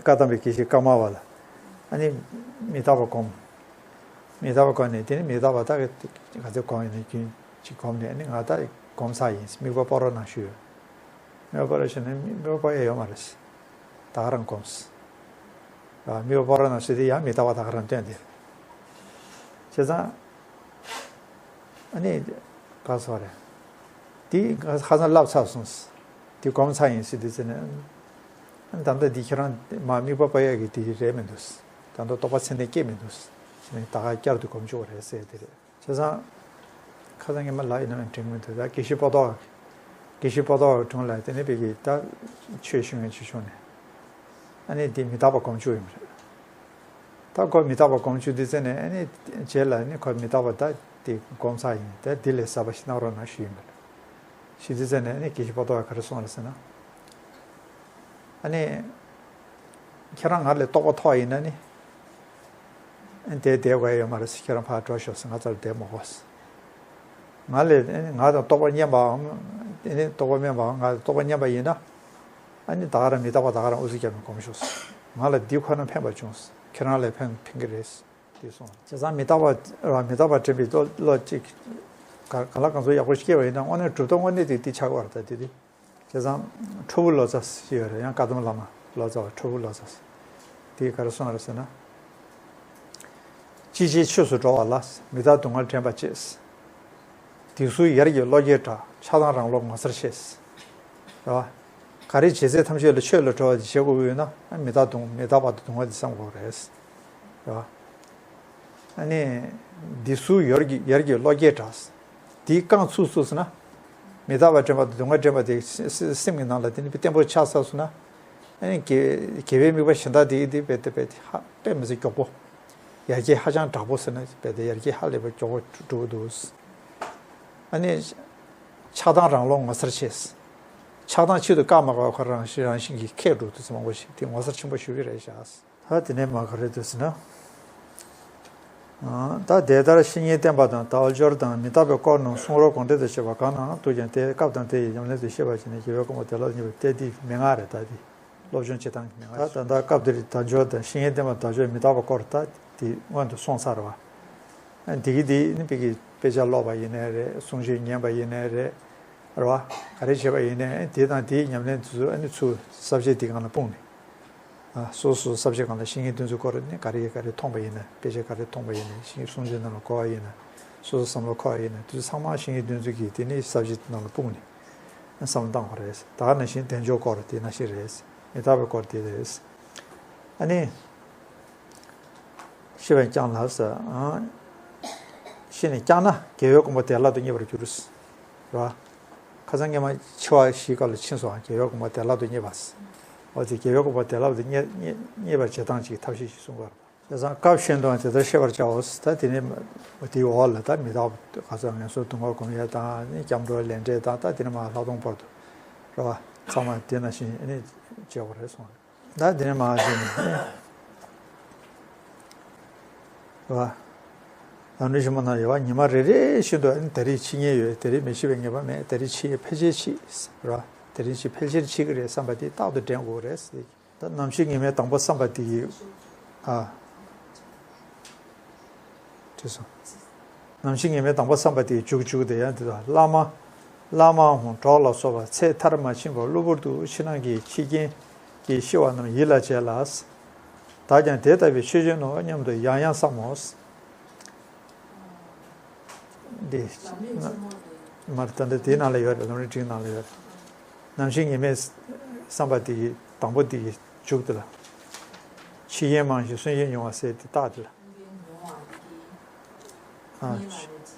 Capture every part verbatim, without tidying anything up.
བཀའ་གདམས་པའི་དགེ་བཤེས་ཀརྨ་པ་ལ། ཨ་ནི་མི་རྟག་པ་སྒོམ། མི་རྟག་པ་སྒོམ་ནས་དེ་ནི་མི་རྟག་པ་ད་ག་ཚོད་སྒོམ་ཡིན་ན་རྒྱུན་གཅིག་སྒོམ་ནས། ཨ་ནི་ང་ད་སྒོམ་ཚར་ཡིན། དམིགས་པ་སྤོ་རོགས་གནང་ཞུས། དམིགས་པ་སྤོ་རོགས་ཞུས་ན་དམིགས་པ་སྤོ་ཡ་ཡོད་མ་རེད། ད་ག་རང་སྒོམ། དམིགས་པ་སྤོ་རོགས་གནང་ཞུས་དེ་ཡང་མི་རྟག་པ་ད་ག་རང་སྟོན་དེ། བྱས་ཙང་། ཨ་ནི། ག་སོགས་རེད། དེ་ཧ་ཅང་བསླབ་ཚར་སོང་། དེ་སྒོམ་ཚར་ཡིན་ཟེར་དུས་ཙམ་ནས། ཨ་ནི་ད་ལྟ་འདི་ཁྱེད་རང་མ་དམིགས་པ་སྤོ་ཡག་གི་དེ་རེད་མི་འདུག་ད་ལྟ་རྟོགས་པ་ཚད་ལྡན་སྐྱེས་མི་འདུག་ཟེར་ནས་ད་ག་བསྐྱར་དུ་སྒོམ་བཅུག་པ་རེད་ཟེར་དེ་རེད། བྱས་ཙང་། ཁ་སང་ཉི་མ་ལ་ཡིན་ན་དྲན་གི་མི་འདུག་ད་དགེ་བཤེས་པོ་ཏོ། དགེ་བཤེས་པོ་ཏོ་དྲུང་ལ་དེ་ནས་བོད་ཀྱི་ད་ཆོས་ཞུ་མཁན་ཆོས་ཆུང་ནས། ཨ་ནི་དེ་མི་རྟག་པ་སྒོམ་བཅུག་ཡོད་མ་རེད། ད་ཁོ་མི་རྟག་པ་སྒོམ་བཅུག་དུས་ཙམ་ནས་ཨ་ནི་རྗེས་ལ་ནི་ཁོ་མི་རྟག་པ་ད་དེ་སྒོམ་ཚར་ཡིན། ད་དེ་ལས་གསར་པ་ཞིག་གནང་རོགས་གནང་ཞུས་ཡིན་པ་རེད། ཞུས་དུས་ཙམ་ནས་ཨ་ནི་དགེ་བཤེས་པོ་ཏོ་བ་ག་རེ་གསུངས་རེད་ཟེར་ན། ཨ་ནི། ཁྱེད་རང་ང་ལས་རྟོགས་པ་མཐོ་བ་ཡིན་ན་ནི། ཨ་ནི་དེ་བསྡད་དགོས་ཡ་ཡོད་མ་རེད། ཁྱེད་རང་ཕར་འགྲོ་ཤོག་ཟེར། ང་ཚོར་བསྡད་མ་དགོས་ཟེར། ང་ལས་ཨ་ནི་ང་དང་རྟོགས་པ་མཉམ་པའམ། ཨ་ནི་རྟོགས་པ་དམན་པའམ་ང་དང་རྟོགས་པ་མཉམ་པ་ཡིན་ན། ཨ་ནི་ད་ག་རང་མི་རྟག་པ་ད་ག་རང་ཨུ་ཚུགས་རྒྱབ་ནས་སྒོམ་ཤོག་ཟེར། ང་ལ་འདི་ཁོ་ན་ཕན་པ་བྱུང་ཟེར། ཁྱེད་རང་ལ་ཕན་ཕན་གི་རེད་ཟེར། དེ་གསུངས། བྱས་ཙང་མི་རྟག་པ་ར་མི་རྟག་པ་དྲན་པའི་བློ་བློ་གཅིག་ག་ག་ལ་གང་ཚོད་ཡག་པོ་ཞིག་སྐྱེས་པ་ཡིན་ན་དངོས་གནས་གྲུབ་མཐའ་དངོས་གནས་དེ་དེ་ཆགས་པར་ད་དེ་དེ། བྱས་ཙང་ཁྲོ་བོ་ལོ་ཙཱ་ཞིག་ཡོད་རེད། ཡང་བཀའ་གདམས་བླ་མ་ལོ་ཙཱ་བ་ཁྲོ་བོ་ལོ་ཙཱ། དེས་ག་རེ་གསུངས་རེད་ཟེར་ན། ཅི་བྱེད་ཆོས་སུ་འགྲོ་བ་ལ། མི་རྟག་སྡུག་བསྔལ་དྲན་པ་གཅེས། དེ་ཚུལ་ཡར་གྱི་བློ་སྐྱེད་དྲག་ཆགས་སྡང་རང་བློ་ངོ་མཚར་ཆེ། རེད་བ། ག་རེ་བྱེད་ཚད་ཐམས་ཅད་ལ་ཆོས་ལ་འགྲོ་བ་དེ་བྱེད་དགོས་ཀྱི་ཡོད་ན། ཨ་མི་རྟག་སྡུག་མི་རྟག་པ་དང་སྡུག་བསྔལ་དེ་བསམ་དགོས་རེད། རེད་བ། ཨ་ནི། འདི་ཚུལ་ཡར་གྱི་ཡར་གྱི་བློ་སྐྱེད་དྲག་དེའི་རྐང་ཚུགས་ཚུགས་སོང་ན། མི་རྟག་པ་དྲན་པ་དང་སྡུག་བསྔལ་དྲན་པ་དེ་སེམས་སེམས་ཀྱི་ནང་ལ་དེ་ནི་བརྟན་པོ་ཆགས་ཚར་སོང་ན། ཨ་ནི་དགེ་དགེ་བའི་དམིགས་པ་གཞན་དག་དེ་དེ་རྦད་དེ་རྦད་དེ་ཧ་དཔེ་མི་སྲིད་མགྱོགས་པོ། ཡར་རྒྱས་ཧ་ཅང་དྲག་པོ་ཟེར་ན་རྦད་དེ་ཡར་རྒྱས་ཧ་ལས་པ་མགྱོགས་པོ་འགྲོ་གི་འདུག་ཨ་ནི། ཆགས་སྡང་རང་བློ་ངོ་མཚར་ཆེ། ཆགས་སྡང་ཆེད་དུ་བཀག་མ་བཀག་ཁོ་རང་བཞིན་རང་བཞིན་གྱིས་ཁེགས་འགྲོ་དུས་ཚོད་མང་པོ་ཞིག་དེ་ངོ་མཚར་ཆེན་པོ་ཞུ་གི་རེད་ཤག་ད་དེ་ནས་མ་ག་རེ་འདུག་ཟེར་ན། ཨ། ད་དེ་ལྟར་བཤེས་གཉེན་བསྟེན་པ་དང་དལ་འབྱོར་དང་མི་རྟག་པའི་སྐོར་རྣམས་གསུང་རབ་གོང་འདྲེན་དུ་བྱེད་པ་གང་ནའང་འདུག་ཀྱང་། དེ་སྐབས་དང་དེ་ཡི་ཉམས་ལེན་དུ་ཤེས་པར་བྱས་ནས་དགེ་བའི་གོ་འཕང་བདེ་བླག་ཏུ་གཉེར་བ་སྟེ་དེའི་མན་ངག་རེད། ད་དེ་སློབ་སྦྱོང་བྱེད་སྟངས་ཀྱི་མན་ངག་རེད། ད་ད་ལྟ་སྐབས་འདིར་དལ་འབྱོར་དང་བཤེས་གཉེན་བསྟེན་པ་དང་དལ་འབྱོར་མི་རྟག་པའི་སྐོར་ད་དེ་སྔོན་དུ་སོང་ཚར་བ། ཨ། འདི་གི་འདི་ནི་དཔེ་གི་དཔེ་ཆ་ཀློག་པ་ཡིན་ནའི་རེད། གསུང་ཆོས་ཉན་པ་ཡིན་ནའི་རེད། རེད་བ། ག་རེ་བྱས་པ་ཡིན་ནའི་དེ་དང་དེའི་ཉམས་ལེན་དེ་ཚོ་ཨ་ནི་ཚུར་ས་བཅད་དེ་སྒང་ལ་སྤུངས་ནས། ཨ། སོ་སོ་ས་བཅད་སྒང་ལ་བཤེས་གཉེན་བསྟེན་ཚུལ་སྐོར་ནི་ག་རེ་ག་རེ་མཐོང་པ་ཡིན་ན། དཔེ་ཆ་ག་རེ་མཐོང་པ་ཡིན་ན། བཤེས་གསུང་ཆོས་ནང་ལ་གོ་བ་ཡིན་ན། སོ་སོ་བསམ་བློ་འཁོར་བ་ཡིན་ན། དེ་ཚོ་ཚང་མ་བཤེས་གཉེན་བསྟེན་ཚུལ་གྱི་དེ་ནི་ས་བཅད་ནང་ལ་སྤུངས་ནས་བསམ་བློ་བཏང་དགོས་རེད། ད་ག་ནང་བཞིན་དལ་འབྱོར་སྐོར་དེ་ནང་བཞིན་རེད། མི་རྟག་པའི་སྐོར་དེ་རེད། ཨ་ནི། ཤེས་པས་བསྐྱངས་ལ་ཟེར། ཨ། ཤེས་ནས་བསྐྱངས་ན་དགེ་བའི་གོ་འཕང་བདེ་བླག་ཏུ་བརྙེས་པར་འགྱུར། རེད་བ། ཁ་སང་སྔོན་མ་འཆི་བ་ཞིའི་སྐབས་ལ་ཕྱིན་སོང་། དགེ་བའི་གོ་འཕང་བདེ་བླག་ཏུ་བརྙེས་པ། འོ་དེ་དགེ་བའི་གོ་འཕང་བདེ་བླག་ཏུ་བརྙེས་བརྙེས་བརྙེས་པར་བྱེད་སྟངས་ཀྱི་ཐབས་ཤེས་ཤིག་གསུང་གི་ཡོད་རེད། བྱས་ཙང་སྐབས་གཞན་དུའང་དེ་ལྟར་ཤེས་པར་བྱའོ། ད་དེ་ནས་འོ་དེའི་འོག་ལ་ད་མི་རྟག་པ་ག་ཚོད་ངན་སོང་སྡུག་བསྔལ་སྒོམ་ཡས་དང་ནི་སྐྱབས་འགྲོ་ལས་འབྲས་དང་། ད་དེ་ནས་མར་ལྷག་མཐོང་བར་དུ། རེད་བ། ཚང་མ་དེ་ནང་བཞིན་ནི་བྱེད་དགོས་རེད་གསུངས། ད་དེ་ནས་མར་དེ་ནས་ནི། རེད་བ། ལམ་རིམ་ཆེན་མོ་ནང་ཡོད་བ། ཉི་མ་རེ་རེ་བཞིན་དུ་ནི་ད་རེས་འཆི་ཉེན་ཡོད། ད་རེས་མི་འཆི་བའི་ངེས་པ་མེད། ད་རེས་འཆི་ཡས་ཕལ་ཆེར་འཆི། རེད་བ། ད་རེས་འཆི་ཕལ་ཆེར་འཆི་གི་རེད་བསམ་པ་དེ་རྟག་ཏུ་དྲན་དགོས་རེད། ད་ནམ་འཆི་ངེས་མེད་དང་པོ་བསམ་པ་དེ་ཡིས། ཨ། བྲིས་སོང་། ནམ་འཆི་ངེས་མེད་དང་པོ་བསམ་པ་དེ་མཇུག་མཇུག་དེ་ཡང་དེ་དང་། བླ་མ། བླ་མའམ་གྲོགས་ལ་སོགས་པ་ཚེ་མཐར་མ་ཕྱིན་པ་གློ་བུར་དུ་ཕྱི་ནང་གི་འཆི་རྐྱེན་གྱིས་ཤི་བ་རྣམས་ཡིད་ལ་བྱས་ལ། བདག་ཀྱང་དེ་ལྟ་བུའི་ཆོས་ཅན་ནོ་སྙམ་དུ་ཡང་ཡང་བསམ་མོ། འདི། མར་ད་ལྟ་དེའི་ནང་ལ་ཡོད་རེད། ལམ་རིམ་བྲིས་ནང་ལ་ཡོད་རེད། ནམ་འཆི་ངེས་མེད་བསམ་པ་དེ་ཡི་དང་པོ་དེ་ཡི་མཇུག་དེ་ལ། འཆི་རྐྱེན་མང་ཞིང་གསོན་རྐྱེན་ཉུང་བ་ཟེར་དེ་རྟགས་དེ་ལ། ཨ།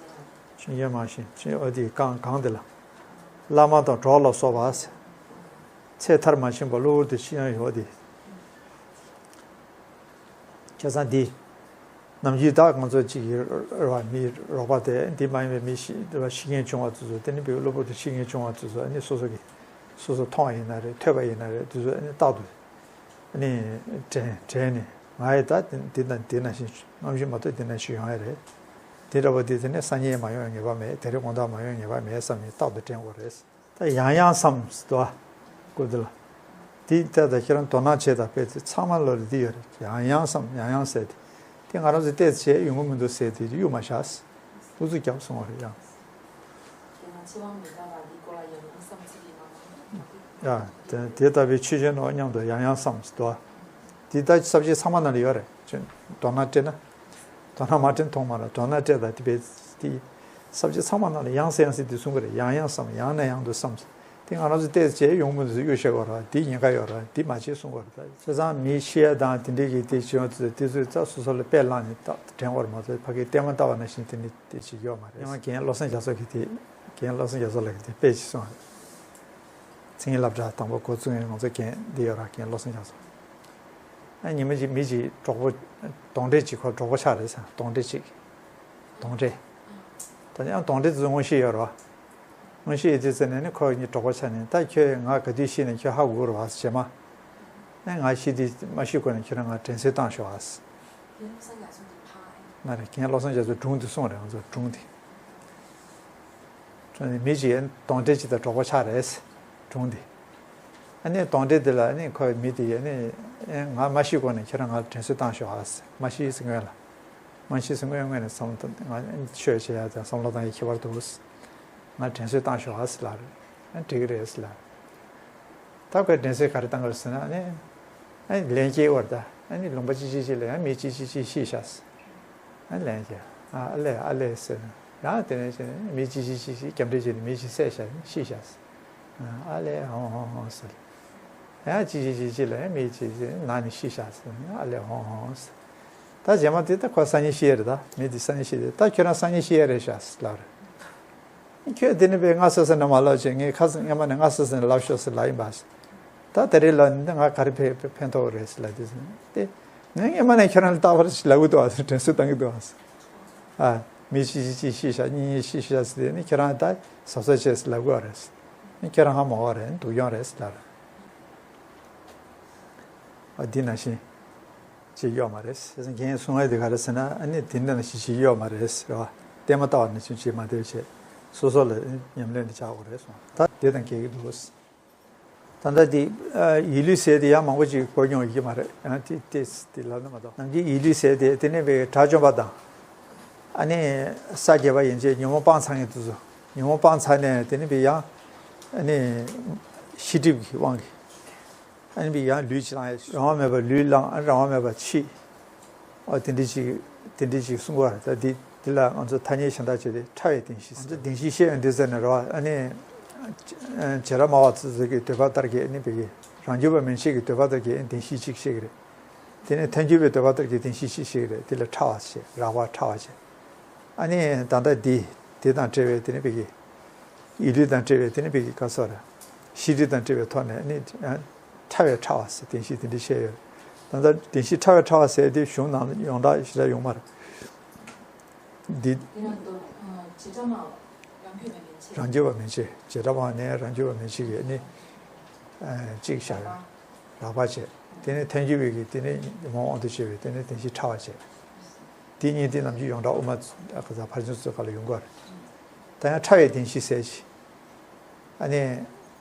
འཆི་རྐྱེན་མང་ཞིང་འཆི་འོ་དེ་གང་གང་དེ་ལ། བླ་མ་དང་གྲོགས་ལ་སོགས་པ་ཟེར། ཚེ་མཐར་མ་ཕྱིན་པ་གློ་བུར་དུ་ཤི་ཡང་ཡོད་དེ། བྱས་ཙང་འདི། ནམ་རྒྱུན་ད་ང་ཚོ་གཅིག་གི་རོགས་པ་མི་རོགས་པ་དེ་འདི་མ་ཡིན་པའི་མི་ཤི་ཤི་མཁན་བྱུང་བ་དེ་ཚོ། དེ་ནི་བོད་གློ་བུར་དུ་ཤི་མཁན་བྱུང་བ་དེ་ཚོ་ཨ་ནི་སོ་སོ་གི་སོ་སོ་མཐོང་བ་ཡིན་ན་རེད། ཐོས་པ་ཡིན་ན་རེད། དེ་ཚོ་ཨ་ནི་རྟག་ཏུ་ཨ་ནི་དྲན་དྲན་ནས་ང་ཡི་ད་འདི་ན་འདི་ན་བཞིན་སྔ་ཕྱི་མ་གཏོགས་འདི་ན་བཞིན་ཡོང་ཡ་རེད། དེ་འདྲ་བོ་དེ་དེ་ནས་སང་ཉིན་མ་ཡོང་ངེས་པ་མེད། དེ་རིང་དགོང་དག་མ་ཡོང་ངེས་པ་མེད་བསམ་ནས་རྟག་ཏུ་དྲན་དགོས་རེད། ད་ཡང་ཡང་བསམ་སྟེ་སྐུ་དེ་ལ། དེ་ལྟ་ད་ཁྱེད་རང་དོ་སྣང་བྱེད་དང་སྤེལ་ཚེ་ཚང་མ་ལོ་ལ་འདི་ཡོད་རེད། ཡང་ཡང་བསམ་ཡང་ཡང་ཟེར་ཏེ། དེ་ང་རང་ཚོ་ཏོག་ཙམ་བྱས་ཡོང་གི་མི་འདུག་ཟེར་ཏེ་གཡུག་མ་བཞག། ཨུ་ཚུགས་རྒྱབ་སོང་བ་རེད་ཡང་། ཡ། དེ་དེ་ལྟ་བུའི་ཆོས་ཅན་ནོ་མཉམ་དུ་ཡང་ཡང་བསམ་ཟེར་དོ། དེ་ལྟ་ས་བཅད་ཚང་མ་ནང་ལ་ཡོད་རེད། དོ་སྣང་སྤྲད་ན། དོ་སྣང་མ་སྤྲད་མཐོང་མ་ར་དོ་སྣང་སྤྲད་ད་དེ་བས་དེ། ས་བཅད་ཚང་མ་ནང་ལ་ཡང་སེ་ཡང་སེ་དེ་གསུང་གི་རེད། ཡང་ཡང་བསམ་ཡང་ནས་ཡང་དུ་བསམ། དེ་ང་རང་ཚོ་ཏོག་ཙམ་ཡོང་མི་འདུག་གཡུག་བཞག་གོ་ར་དེ་ཉེན་ཁ་ཡོད་ར་དེ་མ་བྱེད་གསུང་གོ་ར། ད་བྱས་ཙང་མི་ཤི་ཡ་དང་དེ་འདྲས་ཀྱི་དེ་བྱུང་ཚུལ་དེ་ཚོའི་རྩ་སོ་སོ་ལ་དཔེ་བླངས་ནས་ད་དྲན་གོ་ར་མ་ཚོད་ཕ་གི་ལྟད་མོ་ལྟ་བ་ནང་བཞིན་དེ་འདྲས་དེ་ཅིག་ཡོད་མ་རེད། ཡང་རྒན་བློ་བཟང་རྒྱ་མཚོ་གིས་དེ་རྒན་བློ་བཟང་རྒྱ་མཚོ་ལགས་ཀྱིས་དེ་དཔེ་ཅིག་གསུངས་རེད། མཚན་ཉིད་སློབ་གྲྭ་དང་པོ་འགོ་བཙུགས་ཡོད་ང་ཚོ་རྒན་འདི་ཡོད་ར་རྒན་བློ་བཟང་རྒྱ་མཚོ། ཨ་ཉི་མ་གཅིག་མི་གཅིག་གྲོགས་པོ་གདོན་འདྲེ་གཅིག་ཁོ་གྲོགས་པོ་ཆགས་རེད་ཟེར། གདོན་འདྲེ་གཅིག་གདོན་འདྲེ། ད་ནི་ཨ་གདོན་འདྲེ་དེ་ཚོ་མངོན་ཤེས་ཡོད་རེད་བ། མངོན་ཤེས་ཡོད་དུས་ཙམ་ནས་ནི་ཁོ་གཉིས་གྲོགས་པོ་ཆགས་ནས་ད་ཁྱོད་ང་ག་དུས་ཤི་ནས་ཁྱོད་ཧ་གོ་རེད་བ་རྗེས་མ། ཨ་ང་ཤི་དུས་མ་ཤི་གོང་ནས་ཁྱོད་རང་ང་དྲན་གསོ་བཏང་ཤོག་ཨ། ན་རེ་རྒན་བློ་བཟང་རྒྱ་མཚོ་སྒྲུང་དེ་གསུངས་རེད་ང་ཚོ་སྒྲུང་དེ། མི་གཅིག་གདོན་འདྲེ་གཅིག་དང་གྲོགས་པོ་ཆགས་རེད། སྒྲུང་འདི། ཨ་ནི་གདོན་འདྲེ་འདི་ལ་ཨ་ནི་ཁོ་མི་དེ་ཨ་ནི་ང་མ་ཤི་གོང་ནས་ཁྱེད་རང་ང་ལ་དྲན་གསོ་བཏང་ཤོག་ཨ། མ་ཤི་ཟིན་སྔོན་ལ། མ་ཤི་ཟིན་སྔོན་སྔོན་ནས་བསམ་བློ་བཏང་ང་ཆོས་བྱེད་ཡ་དང་བསམ་བློ་བཏང་ཡའི་ཁྱད་པར་འདུག་ང་དྲན་གསོ་བཏང་ཤོག་ཨ་ཟེར་ལབ་རེད། ཨ་འགྲིག་གི་རེད་ཟེར་ལབ་རེད། ད་ཁོས་དྲན་གསོ་ག་རེ་བཏང་གི་རེད་ཟེར་ན་ཨ་ནི། ཨ་ནི་ལན་སྐྱེལ་བར་ད་ཨ་ནི་ལུང་པ་ཅི་ཅི་ཅི་ལ་ཡང་མི་ཅི་ཅི་ཅི་ཤི་ཤག་ཟེར། ཨ་ལན་ཀྱི། ཨ་ཨ་ལས་ཨ་ལས་ཟེར། ཡང་དེ་ནས་བྱས་ནས་མི་གཅིག་གཅིག་གཅིག་གཅིག་རྒྱབ་འདྲེ་བྱས་ནས་མི་གཅིག་བསད་བཞག་ཤི་བཞག་ཟེར། ཨ་ལས་ཧོང་ཧོང་ཧོང་ཟེར། ཡང་གཅིག་གཅིག་གཅིག་གཅིག་ལ་ཡང་མི་གཅིག་གཅིག་ན་ནས་ཤི་བཞག་ཟེར། ཨ་ལས་ཧོང་ཧོང་ཟེར། ད་རྗེས་མ་དེ་ད་ཁོ་སང་ཉིན་ཤི་ཡས་རེད། ད་མི་དེ་སང་ཉིན་ཤི་ཡས་རེད། ད་ཁྱོད་རང་སང་ཉིན་ཤི་ཡས་རེད་ཤག་ཟེར་ལབ་རེད། ཁྱོད་དེ་ནས་པའི་སྔ་ས་ས་ནས་མ་ལབ་བྱས་ངས་ཁ་སང་སྔ་མ་ནས་སྔ་ས་ས་ནས་ལབ་ཤོག་ཟེར་ལབ་ཡིན་པ་ཟེར། ད་དེ་རིང་ལ་འདི་ང་ག་རེ་ཕན་ཕན་ཐོགས་རེད་ཟེར་ལབ་དུས་ཙམ་དེ། ངས་སྔོན་མ་ནས་ཁྱོད་རང་ལ་རྟག་པར་ཞིག་ལབ་གི་འདུག་ཨ་ཟེར། དྲན་གསོ་བཏང་གི་འདུག་ཨ་ཟེར། ཨ། མི་གཅིག་གཅིག་གཅིག་ཤི་ཤག་གཉིས་གཉིས་ཤི་ཤག་ཟེར་དེ་ནི་ཁྱོད་རང་ད་གཟབ་གཟབ་བྱས་ཟེར་ལབ་གི་རེད་ཟེར། ཁྱོད་རང་ཧ་མ་གོ་རེད། སྡུག་གྱོང་རེད་ཟེར་ལབ་རེད། ཨ་འདི་ནང་བཞིན་ཅིག་ཡོད་མ་རེད་ཟེར། རྒན་གསུང་བ་དེ་ག་རེ་ཟེར་ན་ཨ་ནི་དེ་འདྲ་ནང་བཞིན་ཅིག་ཡོད་མ་རེད་ཟེར་བ། ལྟད་མོ་ལྟ་བ་ནང་བཞིན་ཅིག་མ་བསྡད་བྱས་སོ་སོ་ལ་ཉམས་ལེན་དེ་བྱ་དགོས་རེད་གསུངས། ད་དེ་དང་འགལ་གྱི་འདུག་ཟེར། ད་ལྟ་དེ་ཡིད་ལུས་ཟེར་དེ་ཡང་མང་པོ་ཅིག་གོ་མྱོང་ཡོད་ཀྱི་མ་རེད། ཡང་དེ་དེ་དེ་ལབ་ན་མ་གཏོགས་ནམ་རྒྱུན་ཡིད་ལུས་ཟེར་དེ་དེ་ནས་པའི་དགྲ་བཅོམ་པ་དང་། ཨ་ནི་ས་བརྒྱད་པ་ཡན་ཆད་ཉོན་མོངས་སྤངས་ཚར་མཁན་དེ་ཚོ། ཉོན་མོངས་སྤངས་ཚར་ནས་དེ་ནས་པའི་ཡང་ཨ་ནི་ཤེས་སྒྲིབ་ཀྱི་དབང་གིས། ཨ་ནི་ཡང་ལུས་ཅིག་བླང་ཡ། རང་དབང་མེད་པར་ལུས་བླངས། ཨ་རང་དབང་མེད་པར་འཆི། ཨ་དེ་འདྲ་ཅིག་དེ་འདྲ་ཅིག་གསུང་གི་རེད། ད་འདི་འདི་ལ་ང་ཚོ་ཐ་སྙད་གཞན་དག་བྱས་ཏེ་ཕྲ་བའི་བདེན་བཞི་ཟེར། ང་ཚོ་བདེན་བཞི་བཤད་ཡོང་དུས་ཙམ་ནས་རེད་བ། ཨ་ནི་བྱེ་བྲག་སྨྲ་བ་ཚོ་ཚོ་གི་འདོད་པ་ལྟར་གྱི་ཨ་ནི་བི་གི་རང་རྒྱུད་པ་མན་ཆད་ཀྱི་འདོད་པ་ལྟར་གྱི་ཨ་ནི་བདེན་བཞི་གཅིག་བཤད་ཀྱི་རེད། དེ་ནས་ཐལ་འགྱུར་བའི་འདོད་པ་ལྟར་གྱི་བདེན་བཞི་གཅིག་བཤད་ཀྱི་རེད། དེ་ལ་ཕྲ་བ་བྱས། རགས་པ་ཕྲ་བ་བྱས། ཨ་ནི་ད་ལྟ་འདི་དེ་དང་འབྲེལ་བའི་དེ་ནི་བི་གི་ཡིད་ལུས་དང་འབྲེལ་བའི་དེ་ནི་བི་གི་ག་སོ་ར། ཤེས་སྒྲིབ་དང་འབྲེལ་བའི་ཐོག་ནས་ནི་ཕྲ་བའི་ཕྲ་བ་ཟེར་བདེན་བཞི་དེ་འདྲ་བཤད་ཡོད། ད་ལྟ་བདེན་བཞི་ཕྲ་བའི་ཕྲ་བ་ཟེར་དེ་གཞུང་ནང་ཡོངས་གྲགས་ཞེ་དྲག་ཡོང་མ་རེད། འདི་རང་རྒྱུད་པ་མན་ཆད། བྱེ་བྲག་སྨྲ་བ་ནས་རང་རྒྱུད་པ་མན་ཆད་ཀྱི་ནི་གཅིག་བཞག་ཡོད། རགས་པ་བྱས། དེ་ནི་ཐལ་འགྱུར་བའི་གི་དེ་ནི་ཉོན་མོངས་དབང་དུ་བྱས་པའི་དེ་ནི་བདེན་བཞི་ཕྲ་བ་བྱས། དེ་གཉིས་དེ་ནམ་རྒྱུན་ཡོངས་གྲགས་དབུ་མ་ཕར་ཕྱིན་ཚུལ་ཁ་ལ་ཡོང་གི་རེད། ད་ཡང་ཕྲ་བའི་བདེན་བཞི་ཟེར་ཞིག་ཨ་ནི་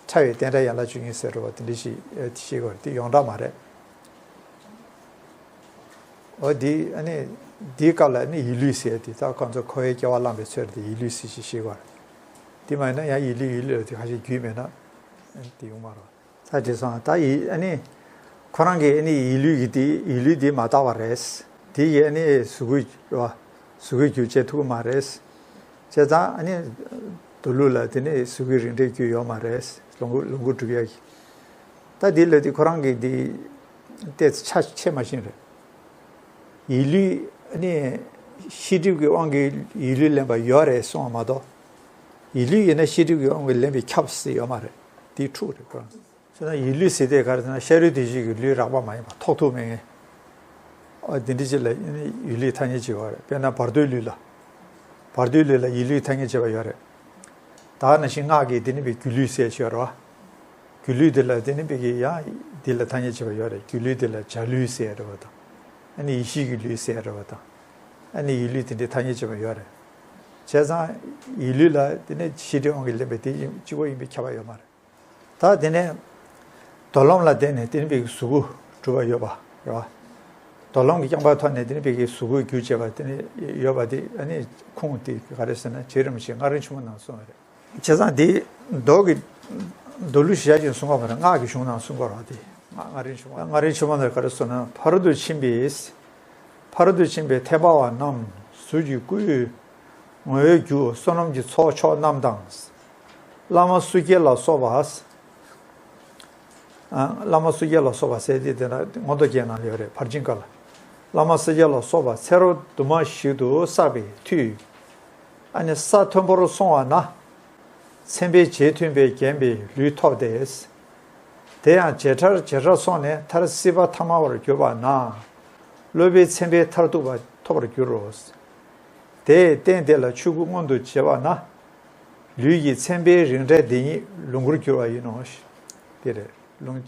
ཕྲ་བའི་བསྟན་དགྲ་ཡན་ལག་བཅུ་གཉིས་ཟེར་བ་དེ་འདྲ་ཞིག་ཤེས་དགོས་རེད། དེ་ཡོངས་གྲགས་མ་རེད། འོ་དེ་ཨ་ནི་དེའི་སྐབས་ལ་ཨ་ནི་ཡིད་ལུས་ཟེར་དེ་ད་ཁོང་ཚོ་འཁོར་བའི་སྐྱེ་བ་བླངས་པའི་ཚོད་དེ་ཡིད་ལུས་ཟེར་ཞིག་ཤེས་དགོས་རེད། དེ་མ་ཡིན་ན་ཡང་ཡིད་ལུས་ཡིད་ལུས་ལ་དེ་ཁ་ཤས་རྒྱུས་མེད་ན་དེ་ཡོང་མ་རེད། ད་དེ་སོང་ད་ཡིད་ཨ་ནི། ཁོ་རང་གིས་ཨ་ནི་ཡིད་ལུས་ཀྱི་དེ་ཡིད་ལུས་དེ་མ་དག་པ་རེད། དེ་ཡིས་ཨ་ནི་གཟུགས་སྐུ་རེད་བ། གཟུགས་སྐུའི་རྒྱུར་བྱེད་ཐུབ་ཀྱི་མ་རེད། བྱས་ཙང་ཨ་ནི་མདོ་ལུགས་ལ་དེ་ནི་གཟུགས་སྐུའི་རིགས་འགྲེའི་རྒྱུ་ཡོད་མ་རེད། ལོངས་སྐུ་ལོངས་སྐུ་སྒྲུབ་ཡ་གི། ད་དེ་ལ་དེ་ཁོ་རང་གིས་དེ་ཏོག་ཙམ་ཆ་ཕྱེ་མ་ཤེས་རེད། ཡིད་ལུས་ཨ་ནི་ཤེས་སྒྲིབ་ཀྱི་དབང་གིས་ཡིད་ལུས་ལེན་པ་ཡོད་རེད་གསུངས་པ་མ་གཏོགས། ཡིད་ལུས་ཡིན་ན་ཤེས་སྒྲིབ་ཀྱི་དབང་གིས་ལེན་པའི་ཁྱབ་ཟེར་ཡོད་མ་རེད། དེ་འཁྲུག་རེད་ཁོ་རང་། ཟེར་ན་ཡིད་ལུས་ཟེར་དེ་ག་རེ་ཟེར་ན་ཤ་རུས་དེ་བཞིན་གྱི་ལུས་རགས་པ་མ་ཡིན་པ་ཐོགས་ཐུག་མེད་མཁན། ཨ་འདི་འདྲ་ཅིག་ལ་ཡིད་ལུས་ཐ་སྙད་བྱེད་པ་རེད། དཔེར་ན་བར་དོའི་ལུས་ལ། བར་དོའི་ལུས་ལ་ཡིད་ལུས་ཐ་སྙད་བྱེད་པ་ཡོད་རེད། ད་ག་ནང་བཞིན་སྔགས་ཀྱི་དེ་ནི་བའི་སྒྱུ་ལུས་ཟེར་ཞིག་ཡོད་རེད་བ། སྒྱུ་ལུས་དེ་ལ་དེ་ནི་བའི་གི་ཡང་འདི་ལ་ཐ་སྙད་བྱེད་པ་ཡོད་རེད། སྒྱུ་ལུས་དེ་ལ་འཇའ་ལུས་ཟེར་རེད་བ་དང་། ཨ་ནི་ཡེ་ཤེས་ཀྱི་ལུས་ཟེར་རེད་བ་དང་། ཨ་ནི་ཡིད་ལུས་དེ་འདྲའི་ཐ་སྙད་བྱེད་པ་ཡོད་རེད། བྱས་ཙང་ཡིད་ལུས་ལ་དེ་ནི་ཤེས་སྒྲིབ་དབང་གིས་ལེན་པའི་དེ་གཅིག་པོ་ཡིན་པའི་ཁྱབ་པ་ཡོད་མ་རེད། ད་དེ་ནས་ མདོ་ལམ་ལ་བརྟེན་ནས་དེ་ནི་བི་གི་གཟུགས་སྐུ་གྲུབ་པ་ཡོད་པ་རེད་བ། མདོ་ལམ་གྱི་རྐྱང་པ་ཐོག་ནས་དེ་ནི་བི་གི་གཟུགས་སྐུ་རྒྱུ་བྱས་པ་དེ་ནི་ཡོད་པ་དེ་ཨ་ནི་ཁུངས་དེ་ག་རེ་ཟེར་ན་རྗེ་རིན་པོ་ཆེ་མངའ་རིས་ཆེན་མོ་ནང་གསུངས་པ་རེད། བྱས་ཙང་དེ་མདོ་གི་མདོ་ལུགས་གཞལ་བྱ་ཞིག་གསུང་གི་མ་རེད། སྔགས་ཀྱི་གཞུང་ནང་གསུང་གི་རེད་དེ། མངའ་རིས་ཆེན་མོ་མངའ་རིས་ཆེན་མོ་ནས་ག་རེ་གསུངས་ན། ཕ་རོལ་ཏུ་ཕྱིན་པའི་ཕ་རོལ་ཏུ་ཕྱིན་པའི་ཐེག་པ་བ་རྣམས་གཟུགས་ཀྱི་སྐུའི་ངོ་བོར་གྱུར། བསོད་ནམས་ཀྱི་ཚོགས་མཆོག་རྣམས་དང་། བླ་མ་བསོད་རྒྱལ་ལ་སོགས་པ། བླ་མ་བསོད་རྒྱལ་ལ་སོགས་པ་ཟེར་དེ་དེ་ན་མངོན་རྟོགས་རྒྱན་ནང་ཡོད་རེད། ཕར་ཕྱིན་བཀའ་ལ། བླ་མ་བསོད་རྒྱལ་ལ་སོགས་པ་ཚེ་རབས་དུ་མ་ཞིག་ཏུ་བསགས་པའི་མཐུས། ཨ་ནི་ས་མཐོན་པོར་སོང་བ་ན། མཚན་དཔེའི་རྗེས་མཐུན་པས་བརྒྱན་པའི་ལུས་ཐོབ་སྟེ། དེ་ཡང་ཇེ་ཕྲར་ཇེ་ཕྲར་སོང་ནས་མཐར་སྲིད་པ་ཐ་མལ་པར་གྱུར་པ་ན། སློབ་པའི་མཚན་དཔེ་མཐར་ཐུག་པ་ཐོབ་པར་འགྱུར་རོ། དེས་རྟེན་དེ་ལ་ཆོས་སྐུ་མངོན་དུ་བྱེད་པ་ན། ལུས་ཀྱི་མཚན་དཔེའི་རིགས་འདྲ་དེ་ཉིད་ལོངས་སྐུར་འགྱུར་བ་ཡིན་ནོ། དེ་རེད། ལོངས་